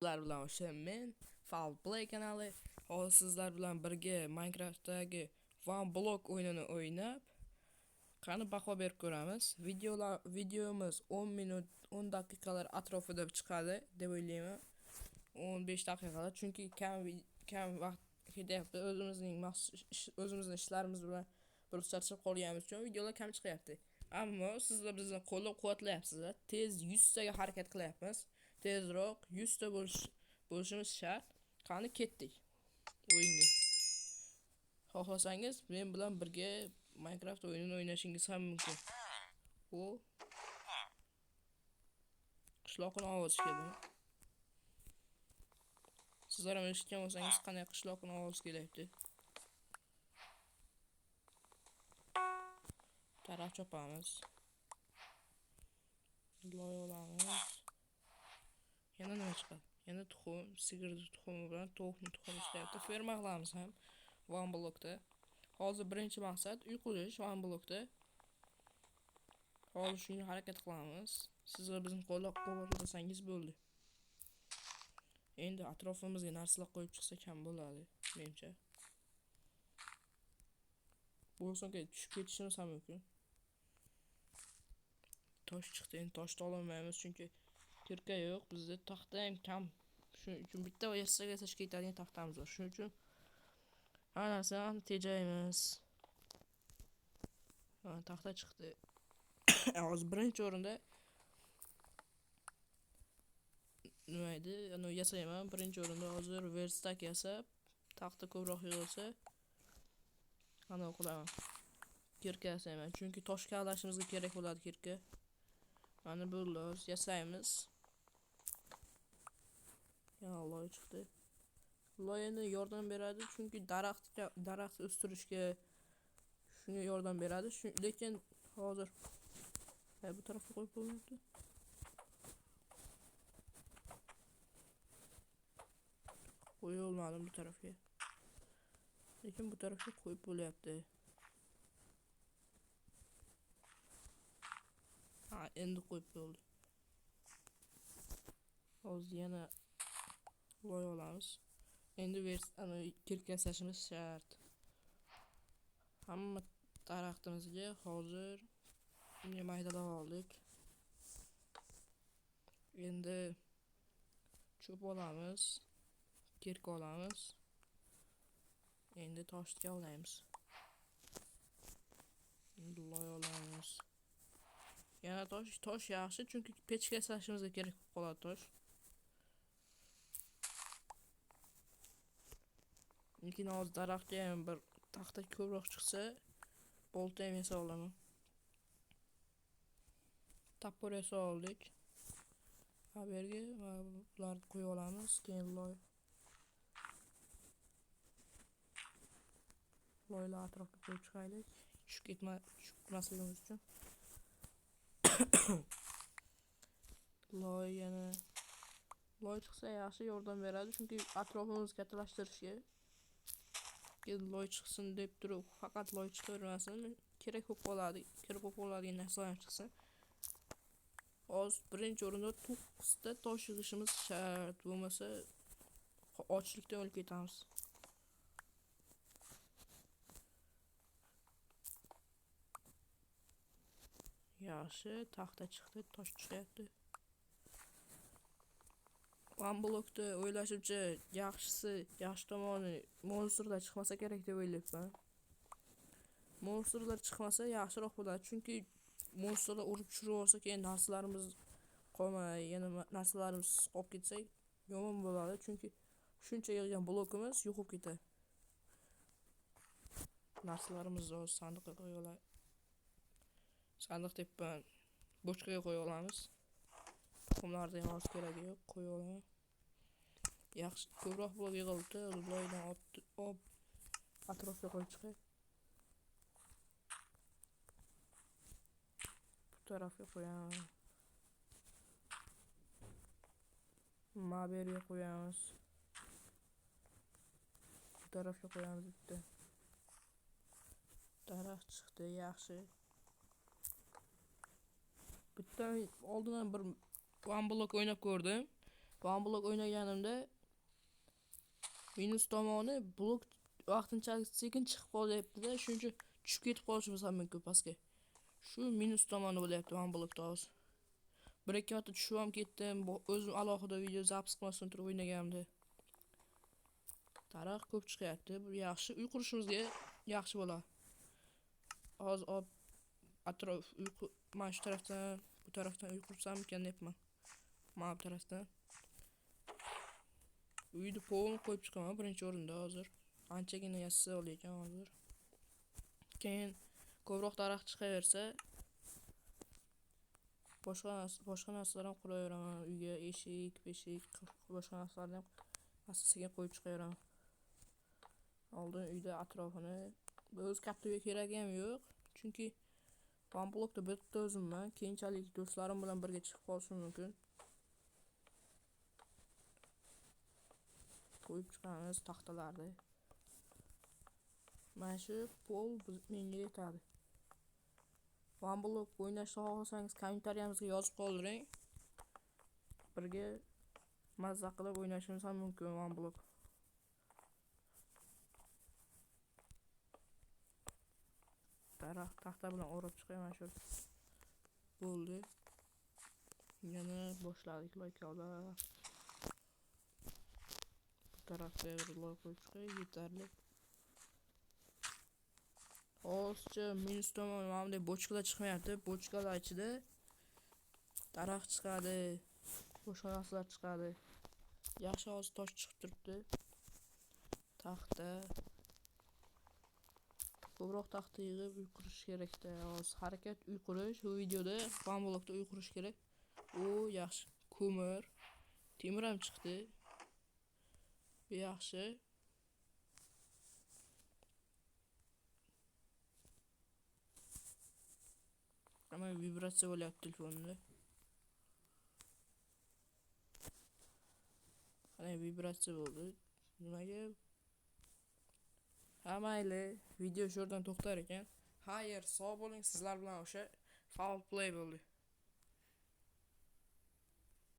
Sizlar bilan o'sha men Foul Play kanali. Hozir sizlar bilan birga Minecraftdagi One Block o'yinini o'ynab, qani baho berib ko'ramiz. Videomiz 10 minut 10 daqiqalar atrofida chiqadi deb o'ylayman. 15 daqiqalar, chunki kam vaqt ketyapti. O'zimizning o'zimizning ishlarimiz bilan bir charchab qolganimiz uchun videolar kam chiqyapti. Ammo sizlar bizni qo'llab-quvvatlayapsizlar. Tez 100 taga harakat qilyapmiz. Tezroq 100 ta bo'lishimiz shart. Qani ketdik o'yinga. Xohlasangiz men bilan birga Minecraft o'yinini o'ynashingiz ham mumkin. O qishloqning ovozi keldi. Sizlar ham eshitgan bo'lsangiz qanday qishloqning ovozi kelyapti. Daraxt chopamiz. Loy olamiz. Yana nima chiqadi? Yana tuxum, sigirning tuxumi bilan tovuqning tuxumi chiqyapti. Ferma qilamiz ham One Block'da. Hozir birinchi maqsad uy qurish One Block'da. Hozir shunga harakat qilamiz. Sizlar bizni qo'llab-quvvatlasangiz bo'ldi. Endi atrofimizga narsalar qo'yib chiqsak ham bo'ladi, menimcha. Bo'lsa tushib ketishimiz ham mumkin. Tosh chiqdi, endi toshni ololmaymiz chunki kirka yo'q, bizda taxta ham kam. Shuning uchun bitta yassaga yasashga yetadigan taxtamiz bor. Shuning uchun hamma narsani tejaymiz. Ha, taxta chiqdi. Hozir birinchi o'rinda nima edi? Ana yasayman. Birinchi o'rinda hozir verstak yasab, taxta ko'proq yig'ilsa, ana qilaman. Kirka yasayman. Chunki tosh kavlashimizga kerak bo'ladi kirka. Mana bo'ldi, hozir yasaymiz. Yana loy chiqdi. Loy endi yordam beradi, chunki daraxt o'stirishga shunga yordam beradi. Lekin hozir bu tarafga qo'yib bo'lmayapti. Qo'ya olmadim bu tarafga. Lekin bu tarafga qo'yib bo'lyapti. Ha, endi qo'yib bo'ldi. Hozir yana loy olamiz. Endi kirka yasashimiz shart. Hamma daraxtimizga hozir bunga maydalab oldik. Endi cho'p olamiz, kirka olamiz. Endi toshni kavlaymiz. Endi loy olamiz. Yana tosh yaxshi, chunki pechka yasashimizga kerak bo'lib qoladi tosh. Lekin hozir daraxtga ham bir taxta ko'proq chiqsa, bolta ham yasa olaman. Topor yasa oldik. Ha, bu yerga bularni qo'yib olamiz, keyin loy. Loylar atrofga qo'yib chiqaylik, tushib ketmasligimiz uchun. Loy yana loy chiqsa yaxshi yordam beradi, chunki atrofimizni kattalashtirishga. Keyin loy chiqsin deb turib, faqat loy chiqavermasin, kerak bo'lib qoladi, kerak bo'lib qoladigan narsalar ham chiqsin. Hozir birinchi o'rinda 9 ta tosh yig'ishimiz shart, bo'lmasa ochlikdan o'lib ketamiz. Yaxshi, taxta chiqdi, tosh chiqyapti. One Block'da o'ylashimcha yaxshisi, yaxshi tomoni monsterlar chiqmasa kerak deb o'ylayapman. Monsterlar chiqmasa yaxshiroq bo'ladi, chunki monsterlar urib tushirib olsa, keyin narsalarimiz qolmay, yana narsalarimiz qolib ketsa yomon bo'ladi, chunki shuncha yig'gan blokimiz yo'qolib ketadi. Narsalarimizni hozir sandiqqa qo'yib olamiz. Sandiq debman, bochkaga qo'yib olamiz. Tuxumlarni ham hozir keragi yo'q, qo'yib olaman. Yaxshi, ko'proq blok yig'ildi, loydan olib atrofga qo'yib chiqay. Bu tarafga qo'yamiz. Mana bu yerga qo'yamiz. Bu tarafga qo'yamiz bitta. Daraxt chiqdi, yaxshi. Bitta oldindan bir One Block o'ynab ko'rdim. One Block o'ynaganimda minus tomoni blok vaqtinchalik sekin chiqib qolyapti-da, shuning uchun tushib ketib qolishimiz ham mumkin pastga. Shu minus tomoni bo'lyapti One Blockda hozir. 1-2 marta tushib ham ketdim. O'zim alohida video zapis qilmasdan turib o'ynaganimda. Daraxt ko'p chiqyapti. Bu yaxshi, uy qurishimizga yaxshi bo'ladi. Hozir ob atrof uy mana shu tarafdan, bu tarafdan uy qursammikan deyapman. Mana bu tarafdan. Uyni polni qo'yib chiqaman birinchi o'rinda hozir. Anchagina yassa ekan hozir. Keyin ko'proq daraxt chiqaversa boshqa narsalar ham quraveraman. Uyga eshik, beshik, boshqa narsalarni ham asta-sekin qo'yib chiqaveraman. Oldin uyda atrofini o'zi katta uy keragi ham yo'q, chunki One Blockda bitta o'zimman, keyinchalik do'stlarim bilan birga chiqib qolishim mumkin. Qo'yib chiqamiz taxtalarni. Mana shu pol menga yetadi. One Block o'ynashni xohlasangiz kommentariyamizga yozib qoldiring. Birga mazza qilib o'ynashimiz ham mumkin One Block. Daraxt taxta bilan o'rab chiqay mana shu. Bo'ldi. Yana boshladik loykalar. Bu tarafga bir loy qo'yib chiqay, yetarli. Hozircha minus tomon mana bunday bochkalar chiqmayapti. Bochkalar ichida daraxt chiqadi, boshqa narsalar chiqadi. Yaxshi, hozir tosh chiqib turibdi. Taxta. Ko'proq taxta yig'ib uy qurish kerakda. Hozir harakat uy qurish. Bu videoda One Blockda uy qurish kerak. U yaxshi. Ko'mir, temir ham chiqdi. Bu yaxshi. Ama vibratsiya bo'lyapti telefonimda. Qanday vibratsiya bo'ldi? Nimaga? Ha, mayli, video shu yerdan to'xtar ekan. Xayr, sog' bo'ling, sizlar bilan o'sha Foul Play bo'ldi.